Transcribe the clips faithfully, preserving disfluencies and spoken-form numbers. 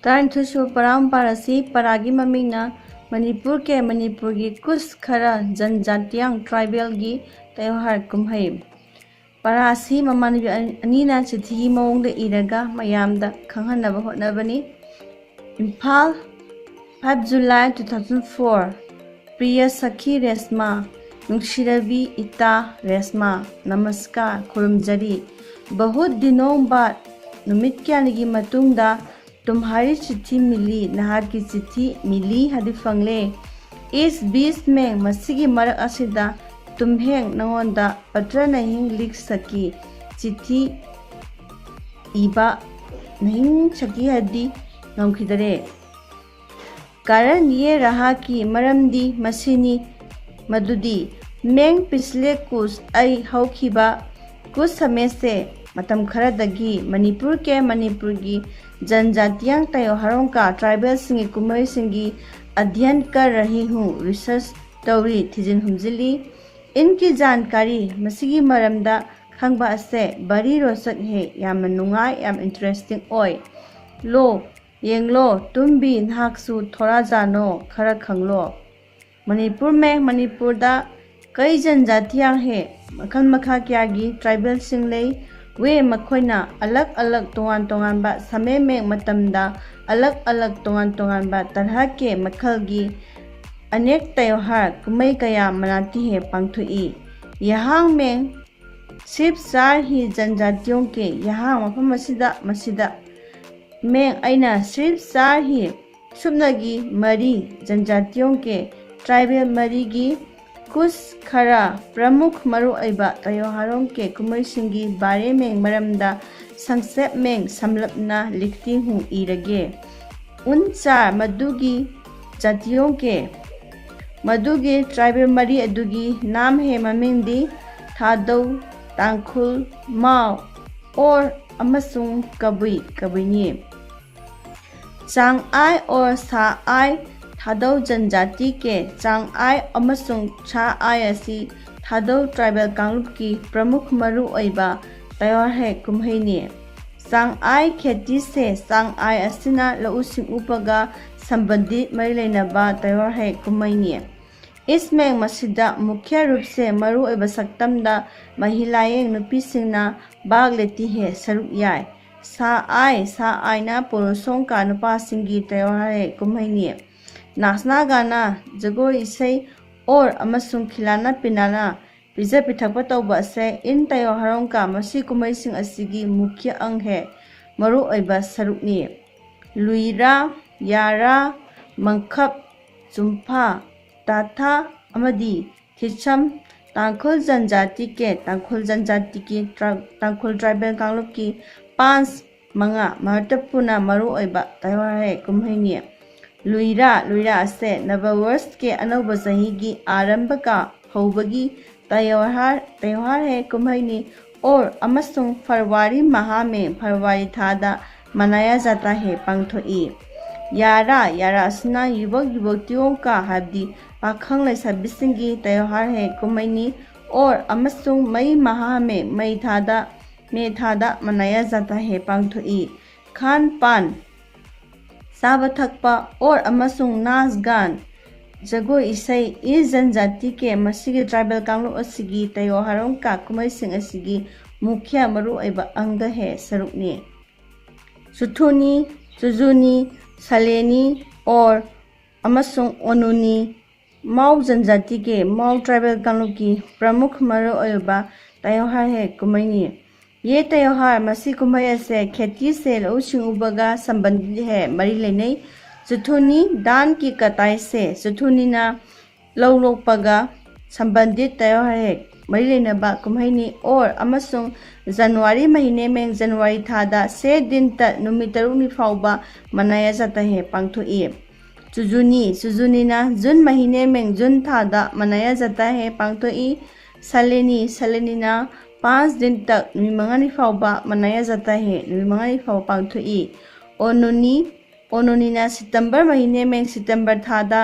ꯇꯔꯥꯅꯤꯊꯣꯏꯁꯨꯕ ꯄꯔꯥ ꯑꯃ ꯄꯥꯔꯁꯤ꯫ ꯄꯔꯥꯒꯤ ꯃꯃꯤꯡꯅ ꯃꯅꯤꯄꯨꯔ ꯀꯦ ꯃꯅꯤꯄꯨꯔꯒꯤ ꯀꯨꯁ ꯈꯔ ꯖꯟꯖꯥꯇꯤꯌꯥꯡ ꯇ꯭ꯔꯥꯏꯕꯦꯜꯒꯤ ꯇꯦꯍꯣꯍꯥꯔ ꯀꯨꯝꯍꯩ꯫ ꯄꯔꯥ ꯑꯁꯤ ꯃꯃꯥꯟꯅꯕꯤ ꯑꯅꯤꯅ ꯆꯤꯊꯤꯒꯤ ꯃꯑꯣꯡꯗ ꯏꯔꯒ ꯃꯌꯥꯝꯗ ꯈꯪꯍꯟꯅꯕ ꯍꯣꯠꯅꯕꯅꯤ꯫ Imphal, five July two thousand four꯫ ꯄ꯭ꯔꯤꯌ ꯁꯈꯤ Reshma, ꯅꯨꯡꯁꯤꯔꯕꯤ ꯏꯇꯥ ꯔꯦꯁꯃꯥ, ꯅꯃꯁꯀꯥꯔ, ꯈꯨꯔꯨꯝꯖꯔꯤ꯫ ꯕꯍꯨꯠ ꯗꯤꯅꯣꯡ ꯕꯥꯗ, ꯅꯨꯃꯤꯠ ꯀꯌꯥꯅꯤꯒꯤ ꯃꯇꯨꯡꯗ, ꯇꯨꯝꯍꯥꯔꯤ ꯆꯤꯊꯤ ꯃꯤꯂꯤ, ꯅꯍꯥꯛꯀꯤ ꯆꯤꯊꯤ ꯃꯤꯂꯤ ꯍꯥꯏꯗꯤ ꯐꯪꯂꯦ꯫ ꯏꯁ ꯕꯤꯁ ꯃꯦ, ꯃꯁꯤꯒꯤ ꯃꯔꯛ ꯑꯁꯤꯗ, ꯇꯨꯝꯍꯦꯡ, ꯅꯉꯣꯟꯗ ꯄꯇ꯭ꯔ ꯅꯍꯤꯡ ꯂꯤꯛ ꯁꯛꯀꯤ, ꯆꯤꯊꯤ ꯏꯕ ꯅꯍꯤꯡ ꯁꯛꯀꯤ ꯍꯥꯏꯗꯤ ꯉꯝꯈꯤꯗꯔꯦ꯫ ꯀꯥꯔꯟ ꯌꯦ ꯔꯍꯥꯀꯤ, ꯃꯔꯝꯗꯤ ꯃꯁꯤꯅꯤ, ꯃꯗꯨꯗꯤ ꯃꯦꯡ ꯄꯤꯁꯂꯦ ꯀꯨꯁ, ꯑꯩ ꯍꯧꯈꯤꯕ ꯀꯨꯁ ꯁꯃꯦꯁꯦ, ꯃꯇꯝ ꯈꯔꯗꯒꯤ ꯃꯅꯤꯄꯨꯔ ꯀꯦ ꯃꯅꯤꯄꯨꯔꯒꯤ ꯖꯟꯖꯥꯇꯤꯌꯥꯡ ꯇꯌꯣꯍꯥꯔꯣꯡ ꯀꯥ ꯇ꯭ꯔꯥꯏꯕꯦꯜꯁꯤꯡꯒꯤ ꯀꯨꯝꯍꯩꯁꯤꯡꯒꯤ ꯑꯙ꯭ꯌꯟ ꯀꯔ ꯔꯍꯤ ꯍꯨ, ꯔꯤꯁꯔꯁ ꯇꯧꯔꯤ, ꯊꯤꯖꯤꯟ ꯍꯨꯝꯖꯤꯜꯂꯤ꯫ ꯏꯟꯀꯤ ꯖꯥꯟꯀꯥꯔꯤ, ꯃꯁꯤꯒꯤ ꯃꯔꯝꯗ ꯈꯪꯕ ꯑꯁꯦ ꯕꯔꯤ ꯔꯣꯆꯛ ꯍꯦ, ꯌꯥꯝꯅ ꯅꯨꯡꯉꯥꯏ, ꯌꯥꯝ ꯏꯟꯇꯔꯦꯁꯇꯤꯡ ꯑꯣꯏ꯫ ꯂꯣ, ꯌꯦꯡꯂꯣ, ꯇꯨꯝꯕꯤ, ꯅꯍꯥꯛꯁꯨ ꯊꯣꯔꯥ ꯖꯥꯅꯣ, ꯈꯔ ꯈꯪꯂꯣ꯫ ꯃꯅꯤꯄꯨꯔ ꯃꯦꯡ, ꯃꯅꯤꯄꯨꯔꯗ ꯀꯩ ꯖꯟꯖꯥꯇꯤꯌꯥꯡ ꯍꯦ, ꯃꯈꯜ ꯃꯈꯥ ꯀꯌꯥꯒꯤ ꯇ꯭ꯔꯥꯏꯕꯦꯜꯁꯤꯡ ꯂꯩ꯫ ꯋꯦ, ꯃꯈꯣꯏꯅ ꯑꯂꯛ ꯑꯂꯛ, ꯇꯣꯉꯥꯟ ꯇꯣꯉꯥꯟꯕ ꯁꯃꯦ ꯃꯦꯡ ꯃꯇꯝꯗ ꯑꯂꯛ ꯑꯂꯛ, ꯇꯣꯉꯥꯟ ꯇꯣꯉꯥꯟꯕ ꯇꯔꯍꯥ ꯀꯦ ꯃꯈꯜꯒꯤ ꯑꯅꯦꯛ ꯇꯌꯣꯍꯥꯔ, ꯀꯨꯝꯍꯩ ꯀꯌꯥ ꯃꯅꯥꯇꯤ ꯍꯦ ꯄꯥꯡꯊꯣꯛꯏ꯫ ꯌꯥꯍꯥꯡ ꯃꯦꯡ ꯁꯤꯔꯐ ꯆꯥꯔ ꯍꯤ ꯖꯟꯖꯥꯇꯤꯌꯣꯡ ꯀꯦ, ꯌꯥꯍꯥꯡ ꯃꯐꯝ ꯑꯁꯤꯗ, ꯃꯁꯤꯗ ꯃꯦꯡ ꯑꯩꯅ ꯁꯤꯔꯐ ꯆꯥꯔ ꯍꯤ ꯁꯨꯞꯅꯒꯤ ꯃꯔꯤ ꯖꯟꯖꯥꯇꯤꯌꯣꯡ ꯀꯦ ꯇ꯭ꯔꯥꯏꯕꯦꯜ ꯃꯔꯤꯒꯤ ꯀꯨꯁ ꯈꯔ ꯄ꯭ꯔꯃꯨꯈ ꯃꯔꯨꯑꯣꯏꯕ ꯇꯌꯣꯍꯥꯔꯣꯡ ꯀꯦ ꯀꯨꯝꯍꯩꯁꯤꯡꯒꯤ ꯕꯥꯔꯦ ꯃꯦꯡ ꯃꯔꯝꯗ ꯁꯪꯁꯦꯞ ꯃꯦꯡ ꯁꯝꯂꯞꯅ ꯂꯤꯈꯇꯤ ꯍꯨ ꯏꯔꯒꯦ꯫ ꯎꯟ ꯆꯥꯔ ꯃꯗꯨꯒꯤ ꯖꯥꯇꯤꯌꯣꯡ ꯀꯦ ꯃꯗꯨꯒꯤ ꯇ꯭ꯔꯥꯏꯕꯦꯜ ꯃꯔꯤ ꯑꯗꯨꯒꯤ ꯅꯥꯝ ꯍꯦ ꯃꯃꯤꯡꯗꯤ ꯊꯥꯗꯧ, ꯇꯥꯡꯈꯨꯜ, ꯃꯥꯎ, ꯑꯣꯔ ꯑꯃꯁꯨꯡ ꯀꯕꯨꯏ, ꯀꯕꯨꯏꯅꯤ꯫ ꯆꯥꯡ ꯑꯥꯏ ꯑꯣꯔ ꯁꯥ ꯑꯥꯏ ꯊꯥꯗꯧ ꯖꯟꯖꯥꯇꯤ ꯀꯦ ꯆꯥꯡ ꯑꯥꯏ ꯑꯃꯁꯨꯡ ꯁꯥ ꯑꯥꯏ ꯑꯁꯤ ꯊꯥꯗꯧ ꯇ꯭ꯔꯥꯏꯕꯦꯜ ꯀꯥꯡꯂꯨꯞꯀꯤ ꯄ꯭ꯔꯃꯨꯈ ꯃꯔꯨꯑꯣꯏꯕ ꯇꯌꯣꯍꯥꯔ ꯍꯦ ꯀꯨꯝꯍꯩꯅꯤ꯫ ꯆꯥꯡ ꯑꯥꯏ ꯈꯦꯇꯤꯁꯦ ꯆꯥꯡ ꯑꯥꯏ ꯑꯁꯤꯅ ꯂꯧꯎ ꯁꯤꯡꯎꯕꯒ ꯁꯝꯕꯟꯗꯤꯠ ꯃꯔꯤ ꯂꯩꯅꯕ ꯇꯌꯣꯍꯥꯔ ꯍꯦ ꯀꯨꯝꯍꯩꯅꯤ꯫ ꯏꯁꯃꯦꯡ ꯃꯁꯤꯗ ꯃꯨꯈ꯭ꯌ ꯔꯨꯞꯁꯦ ꯃꯔꯨꯑꯣꯏꯕ ꯁꯛꯇꯝꯗ ꯃꯍꯤꯂꯥꯌꯦꯡ ꯅꯨꯄꯤꯁꯤꯡꯅ ꯕꯥꯒ ꯂꯦꯇꯤ ꯍꯦ ꯁꯔꯨꯛ ꯌꯥꯏ꯫ ꯁꯥ ꯑꯥꯏ ꯁꯥ ꯑꯥꯏꯅ ꯄꯨꯔꯨꯁꯣꯡꯀ ꯅꯨꯄꯥꯁꯤꯡꯒꯤ ꯇꯌꯣꯍꯥꯔ ꯍꯦ ꯀꯨꯝꯍꯩꯅꯤ꯫ ꯅꯥꯁꯅꯥ ꯒꯥꯅꯥ, ꯖꯒꯣꯏ ꯏꯁꯩ, ꯑꯣꯔ ꯑꯃꯁꯨꯡ ꯈꯤꯂꯥꯅ ꯄꯤꯅꯥꯅ ꯄꯤꯖ ꯄꯤꯊꯛꯄ ꯇꯧꯕ ꯑꯁꯦ ꯏꯟ ꯇꯌꯣꯍꯥꯔꯣꯡꯀ ꯃꯁꯤ ꯀꯨꯝꯍꯩꯁꯤꯡ ꯑꯁꯤꯒꯤ ꯃꯨꯈ꯭ꯌ ꯑꯪ ꯍꯦ ꯃꯔꯨꯑꯣꯏꯕ ꯁꯔꯨꯛꯅꯤ꯫ ꯂꯨꯏꯔꯥ, ꯌꯥꯔꯥ, ꯃꯪꯈꯞ, ꯆꯨꯝꯐꯥ, ꯇꯥꯊꯥ ꯑꯃꯗꯤ ꯊꯤꯠꯁꯝ ꯇꯥꯡꯈꯨꯜ ꯖꯟꯖꯥꯇꯤꯒꯤ ꯇꯥꯡꯈꯨꯜ ꯖꯟꯖꯥꯇꯤꯒꯤ ꯇ꯭ꯔꯥ- ꯇꯥꯡꯈꯨꯜ ꯇ꯭ꯔꯥꯏꯕꯦꯜ ꯀꯥꯡꯂꯨꯞꯀꯤ ꯄꯥꯟꯁ ꯃꯉꯥ ꯃꯍꯠꯇꯄꯨꯔꯅ ꯃꯔꯨꯑꯣꯏꯕ ꯇꯌꯣꯍꯥꯔ ꯍꯦ ꯀꯨꯝꯍꯩꯅꯤ꯫ ꯂꯨꯏꯔꯥ ꯂꯨꯏꯔꯥ ꯑꯁꯦ ꯅꯕꯋꯔꯁꯀꯤ ꯑꯅꯧꯕ ꯆꯍꯤꯒꯤ ꯑꯥꯔꯝꯚꯀ ꯍꯧꯕꯒꯤ ꯇꯌꯣꯍꯥꯔ ꯇꯌꯣꯍꯥꯔ ꯍꯦ ꯀꯨꯝꯍꯩꯅꯤ꯫ ꯑꯣꯔ ꯑꯃꯁꯨꯡ ꯐꯔꯋꯥꯔꯤ ꯃꯍꯥ ꯃꯦ ꯐꯔꯋꯥꯔꯤ ꯊꯥꯗ ꯃꯅꯥꯌꯥ ꯖꯥꯇꯥ ꯍꯦ ꯄꯥꯡꯊꯣꯛꯏ꯫ ꯌꯥꯔꯥ ꯌꯥꯔꯥ ꯑꯁꯤꯅ ꯌꯨꯕꯛ ꯌꯨꯕꯛꯇꯤꯌꯣꯡꯀ ꯍꯥꯏꯕꯗꯤ ꯄꯥꯈꯪ ꯂꯩꯁꯥꯕꯤꯁꯤꯡꯒꯤ ꯇꯌꯣꯍꯥꯔ ꯍꯦ ꯀꯨꯝꯍꯩꯅꯤ꯫ ꯑꯣꯔ ꯑꯃꯁꯨꯡ ꯃꯩ ꯃꯍꯥ ꯃꯦ ꯃꯩ ꯊꯥꯗ ꯃꯦ ꯊꯥꯗ ꯃꯅꯥꯌꯥ ꯖꯥꯇꯥ ꯍꯦ ꯄꯥꯡꯊꯣꯛꯏ꯫ ꯈꯥꯟ ꯄꯥꯟ ꯆꯥꯕ ꯊꯛꯄ ꯑꯣꯔ ꯑꯃꯁꯨꯡ ꯅꯥꯆ ꯒꯥꯟ ꯖꯒꯣꯏ ꯏꯁꯩ ꯏꯁ ꯖꯟꯖꯥꯇꯤ ꯀꯦ ꯃꯁꯤꯒꯤ ꯇ꯭ꯔꯥꯏꯕꯦꯜ ꯀꯥꯡꯂꯨꯞ ꯑꯁꯤꯒꯤ ꯇꯌꯣꯍꯥꯔꯣꯡꯀ ꯀꯨꯝꯍꯩꯁꯤꯡ ꯑꯁꯤꯒꯤ ꯃꯨꯈ꯭ꯌ ꯃꯔꯨꯑꯣꯏꯕ ꯑꯪꯒ ꯍꯦ ꯁꯔꯨꯛꯅꯤ꯫ ꯆꯨꯊꯨꯅꯤ, ꯆꯨꯖꯨꯅꯤ, ꯁꯂꯦꯅꯤ ꯑꯣꯔ ꯑꯃꯁꯨꯡ ꯑꯣꯅꯨꯅꯤ ꯃꯥꯎ ꯖꯟꯖꯥꯇꯤꯒꯤ ꯃꯥꯎ ꯇ꯭ꯔꯥꯏꯕꯦꯜ ꯀꯥꯡꯂꯨꯞꯀꯤ ꯄ꯭ꯔꯃꯨꯈ ꯃꯔꯨꯑꯣꯏꯕ ꯇꯌꯣꯍꯥꯔ ꯍꯦ ꯀꯨꯝꯍꯩꯅꯤ꯫ ꯌꯦ ꯇꯌꯣꯍꯥꯔ ꯃꯁꯤ ꯀꯨꯝꯍꯩ ꯑꯁꯦ ꯈꯦꯇꯤꯁꯦ ꯂꯧꯎ ꯁꯤꯡꯎꯕꯒ ꯁꯝꯕꯟꯗꯤꯠ ꯍꯦ ꯃꯔꯤ ꯂꯩꯅꯩ꯫ ꯆꯨꯊꯨꯅꯤ ꯗꯥꯟ ꯀꯤ ꯀꯇꯥꯏꯁꯦ ꯆꯨꯊꯨꯅꯤꯅ ꯂꯧ ꯂꯣꯛꯄꯒ ꯁꯝꯕꯟꯗꯤꯠ ꯇꯌꯣꯍꯥꯔ ꯍꯦ ꯃꯔꯤ ꯂꯩꯅꯕ ꯀꯨꯝꯍꯩꯅꯤ꯫ ꯑꯣꯔ ꯑꯃꯁꯨꯡ ꯖꯅꯋꯥꯔꯤ ꯃꯍꯤꯅꯦ ꯃꯦꯡ ꯖꯅꯋꯥꯔꯤ ꯊꯥꯗ ꯁꯦ ꯗꯤꯟ ꯇ ꯅꯨꯃꯤꯠ ꯇꯔꯨꯛꯅꯤ ꯐꯥꯎꯕ ꯃꯅꯥꯌꯥ ꯖꯥꯇꯥ ꯍꯦ ꯄꯥꯡꯊꯣꯛꯏ꯫ ꯆꯨꯖꯨꯅꯤ ꯆꯨꯖꯨꯅꯤꯅ ꯖꯨꯟ ꯃꯍꯤꯅꯦ ꯃꯦꯡ ꯖꯨꯟ ꯊꯥꯗ ꯃꯅꯥꯌꯥ ꯖꯥꯇꯥ ꯍꯦ ꯄꯥꯡꯊꯣꯛꯏ꯫ ꯁꯂꯦꯅꯤ ꯁꯂꯦꯅꯤꯅ ꯄꯥꯟꯁ ꯗꯤꯟ ꯇꯛ ꯅꯨꯃꯤꯠ ꯃꯉꯥꯅꯤ ꯐꯥꯎꯕ ꯃꯅꯥꯌꯥ ꯖꯥꯇꯥ ꯍꯦ ꯅꯨꯃꯤꯠ ꯃꯉꯥꯅꯤ ꯐꯥꯎꯕ ꯄꯥꯡꯊꯣꯛꯏ꯫ ꯑꯣꯅꯨꯅꯤ ꯑꯣꯅꯨꯅꯤꯅ ꯁꯤꯇꯝꯕꯔ ꯃꯍꯤꯅꯦ ꯃꯦꯡ ꯁꯤꯇꯝꯕꯔ ꯊꯥꯗ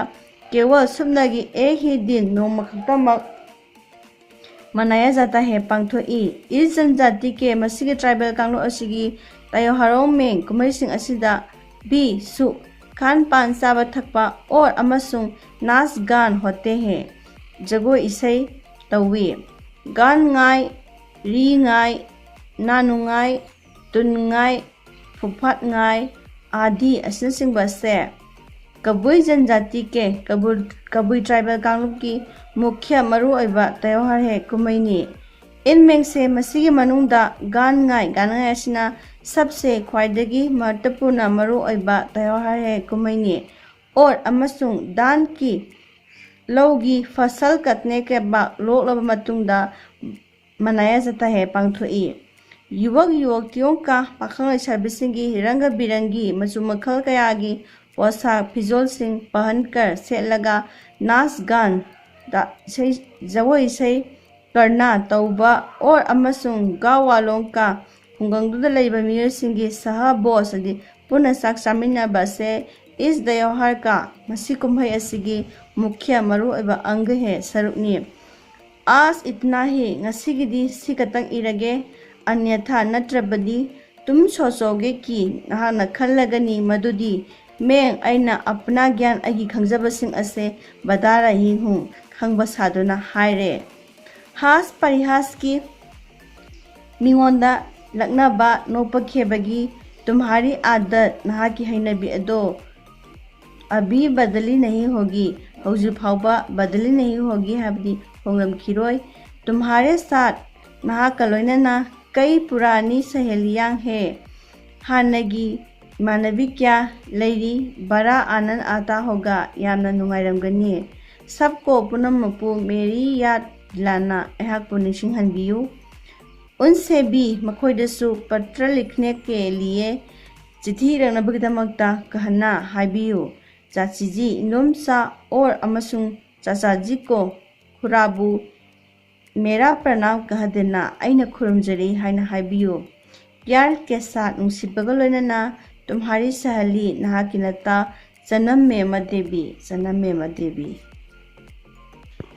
ꯀꯦꯋꯜ ꯁꯨꯞꯅꯒꯤ ꯑꯦ ꯍꯤ ꯗꯤꯟ ꯅꯣꯡꯃ ꯈꯛꯇꯃꯛ ꯃꯅꯥꯌꯥ ꯖꯥꯇꯥ ꯍꯦ ꯄꯥꯡꯊꯣꯛꯏ꯫ ꯏꯁ ꯖꯟꯖꯥꯇꯤ ꯀꯦ ꯃꯁꯤꯒꯤ ꯇ꯭ꯔꯥꯏꯕꯦꯜ ꯀꯥꯡꯂꯨꯞ ꯑꯁꯤꯒꯤ ꯇꯥꯌꯣꯍꯥꯔꯣꯡꯃꯦꯡ ꯀꯨꯝꯍꯩꯁꯤꯡ ꯑꯁꯤꯗ ꯕꯤ ꯁꯨ ꯈꯥꯟ ꯄꯥꯟ ꯆꯥꯕ ꯊꯛꯄ ꯑꯣꯔ ꯑꯃꯁꯨꯡ ꯅꯥꯁ ꯒꯥꯟ ꯍꯣꯇꯦ ꯍꯦ ꯖꯒꯣꯏ ꯏꯁꯩ ꯇꯧꯏ꯫ ꯒꯥꯟ ꯉꯥꯏ, ꯔꯤ ꯉꯥꯏ, ꯅꯥꯅꯨ ꯉꯥꯏ, ꯇꯨꯟ ꯉꯥꯏ, ꯐꯨꯐꯥꯠ ꯉꯥꯏ, ꯑꯥꯗꯤ ꯑꯁꯤꯅꯆꯤꯡꯕ ꯑꯁꯦ ꯀꯕꯨꯏ ꯖꯟꯖꯥꯇꯤ ꯀꯦ ꯀꯕꯨ- ꯀꯕꯨꯏ ꯇ꯭ꯔꯥꯏꯕꯦꯜ ꯀꯥꯡꯂꯨꯞꯀꯤ ꯃꯨꯈ꯭ꯌ ꯃꯔꯨꯑꯣꯏꯕ ꯇꯦꯍꯣꯍꯥꯔ ꯍꯦ ꯀꯨꯝꯍꯩꯅꯤ꯫ ꯏꯟꯃꯦꯡꯁꯦ ꯃꯁꯤꯒꯤ ꯃꯅꯨꯡꯗ ꯒꯥꯟ ꯉꯥꯏ, ꯒꯥꯟ ꯉꯥꯏ ꯑꯁꯤꯅ ꯁꯕꯁꯦ ꯈ꯭ꯋꯥꯏꯗꯒꯤ ꯃꯍꯠꯇꯄꯨꯔꯅ ꯃꯔꯨꯑꯣꯏꯕ ꯇꯦꯍꯣꯍꯥꯔ ꯍꯦ ꯀꯨꯝꯍꯩꯅꯤ꯫ ꯑꯣꯔ ꯑꯃꯁꯨꯡ ꯗꯥꯟꯀꯤ ꯂꯧꯒꯤ ꯐꯁꯜ ꯀꯠꯅꯦ ꯀꯦꯕꯥꯛ ꯂꯣꯛꯂꯕ ꯃꯇꯨꯡꯗ ꯃꯅꯥꯌꯥ ꯖꯇꯥ ꯍꯦ ꯄꯥꯡꯊꯣꯛꯏ꯫ ꯌꯨꯋꯛ ꯌꯨꯋꯛꯇꯤꯌꯣꯡꯀ ꯄꯥꯈꯪ ꯂꯩꯁꯥꯕꯤꯁꯤꯡꯒꯤ ꯔꯪꯒ ꯕꯤꯔꯪꯒꯤ ꯃꯆꯨ ꯃꯈꯜ ꯀꯌꯥꯒꯤ ꯄꯣꯁꯥꯛ ꯐꯤꯖꯣꯜꯁꯤꯡ ꯄꯍꯟꯀꯔ ꯁꯦꯠꯂꯒ ꯅꯥꯁ ꯒꯥꯟ ꯗ ꯏꯁꯩ, ꯖꯒꯣꯏ ꯏꯁꯩ ꯀꯔꯅꯥ ꯇꯧꯕ ꯑꯣꯔ ꯑꯃꯁꯨꯡ ꯒꯥꯎ ꯋꯥꯂꯣꯡꯀ ꯈꯨꯡꯒꯪꯗꯨꯗ ꯂꯩꯕ ꯃꯤꯑꯣꯏꯁꯤꯡꯒꯤ ꯁꯍ ꯕꯣꯁ ꯑꯗꯤ ꯄꯨꯟꯅ ꯆꯥꯛ ꯆꯥꯃꯤꯟꯅꯕ ꯑꯁꯦ ꯏꯁ ꯗꯌꯣꯍꯥꯔ ꯀꯥ ꯃꯁꯤ ꯀꯨꯝꯍꯩ ꯑꯁꯤꯒꯤ ꯃꯨꯈ꯭ꯌ ꯃꯔꯨꯑꯣꯏꯕ ꯑꯪꯒ ꯍꯦ ꯁꯔꯨꯛꯅꯤ꯫ ꯑꯥꯁ ꯏꯇꯅꯥ ꯍꯤ ꯉꯁꯤꯒꯤꯗꯤ ꯁꯤ ꯈꯛꯇꯪ ꯏꯔꯒꯦ꯫ ꯑꯟꯌꯊꯥ ꯅꯠꯇ꯭ꯔꯕꯗꯤ ꯇꯨꯝ ꯁꯣꯆꯣꯒꯦ ꯀꯤ ꯅꯍꯥꯛꯅ ꯈꯜꯂꯒꯅꯤ ꯃꯗꯨꯗꯤ ꯃꯦꯡ ꯑꯩꯅ ꯑꯄꯅꯥ ꯒ꯭ꯌꯥꯟ ꯑꯩꯒꯤ ꯈꯪꯖꯕꯁꯤꯡ ꯑꯁꯦ ꯕꯗꯥ ꯔꯍꯤ ꯍꯨꯡ ꯈꯪꯕ ꯁꯥꯗꯨꯅ ꯍꯥꯏꯔꯦ꯫ ꯍꯥꯁ ꯄꯔꯤꯍꯥꯁꯀꯤ ꯃꯤꯉꯣꯟꯗ ꯂꯛꯅꯕ ꯅꯣꯛꯄ ꯈꯦꯕꯒꯤ ꯇꯨꯝꯍꯥꯔꯤ ꯑꯥꯗꯠ ꯅꯍꯥꯛꯀꯤ ꯍꯩꯅꯕꯤ ꯑꯗꯣ ꯑꯕꯤ ꯕꯗꯂꯤ ꯅꯍꯤ ꯍꯣꯒꯤ ꯍꯧꯖꯤꯛ ꯐꯥꯎꯕ ꯕꯗꯂꯤ ꯅꯍꯤ ꯍꯣꯒꯤ ꯍꯥꯏꯕꯗꯤ ꯍꯣꯡꯂꯝꯈꯤꯔꯣꯏ꯫ ꯇꯨꯝꯍꯥꯔꯦ ꯁꯥꯠ ꯅꯍꯥꯛꯀ ꯂꯣꯏꯅꯅ ꯀꯩ ꯄꯨꯔꯥꯅꯤ ꯁꯍꯦꯂꯤꯌꯥꯡ ꯍꯦ ꯍꯥꯟꯅꯒꯤ ꯏꯃꯥꯟꯅꯕꯤ ꯀꯌꯥ ꯂꯩꯔꯤ꯫ ꯕꯔꯥ ꯑꯥꯅꯟ ꯑꯥꯇꯥ ꯍꯣꯒ ꯌꯥꯝꯅ ꯅꯨꯡꯉꯥꯏꯔꯝꯒꯅꯤ꯫ ꯁꯕꯀꯣ ꯄꯨꯝꯅꯃꯛꯄꯨ ꯃꯦꯔꯤ ꯌꯥꯠ ꯗꯤꯂꯥꯟꯅ ꯑꯩꯍꯥꯛꯄꯨ ꯅꯤꯡꯁꯤꯡꯍꯟꯕꯤꯌꯨ꯫ ꯎꯟꯁꯦꯕꯤ ꯃꯈꯣꯏꯗꯁꯨ ꯄꯇ꯭ꯔ ꯂꯤꯈꯅꯦ ꯀꯦ ꯂꯤꯌꯦ ꯆꯤꯊꯤ ꯏꯔꯛꯅꯕꯒꯤꯗꯃꯛꯇ ꯀꯍꯟꯅ ꯍꯥꯏꯕꯤꯌꯨ꯫ ꯆꯥꯆꯤꯖꯤ ꯏꯟꯗꯣꯝꯆꯥ ꯑꯣꯔ ꯑꯃꯁꯨꯡ ꯆꯥꯆꯥꯖꯤ ꯀꯣ ꯈꯨꯔꯥꯕꯨ ꯃꯦꯔꯥ ꯄ꯭ꯔꯅꯥꯝ ꯀꯍꯗꯦꯅ ꯑꯩꯅ ꯈꯨꯔꯨꯝꯖꯔꯤ ꯍꯥꯏꯅ ꯍꯥꯏꯕꯤꯌꯨ꯫ ꯄ꯭ꯌꯥꯔ ꯀꯦ ꯁꯥꯠ ꯅꯨꯡꯁꯤꯕꯒ ꯂꯣꯏꯅꯅ ꯇꯨꯝꯍꯥꯔꯤ ꯁꯍꯂꯤ ꯅꯍꯥꯛꯀꯤ ꯅꯇꯥ ꯆꯅꯝ ꯃꯦꯃ ꯗꯦꯕꯤ, ꯆꯅꯝ ꯃꯦꯃ ꯗꯦꯕꯤ꯫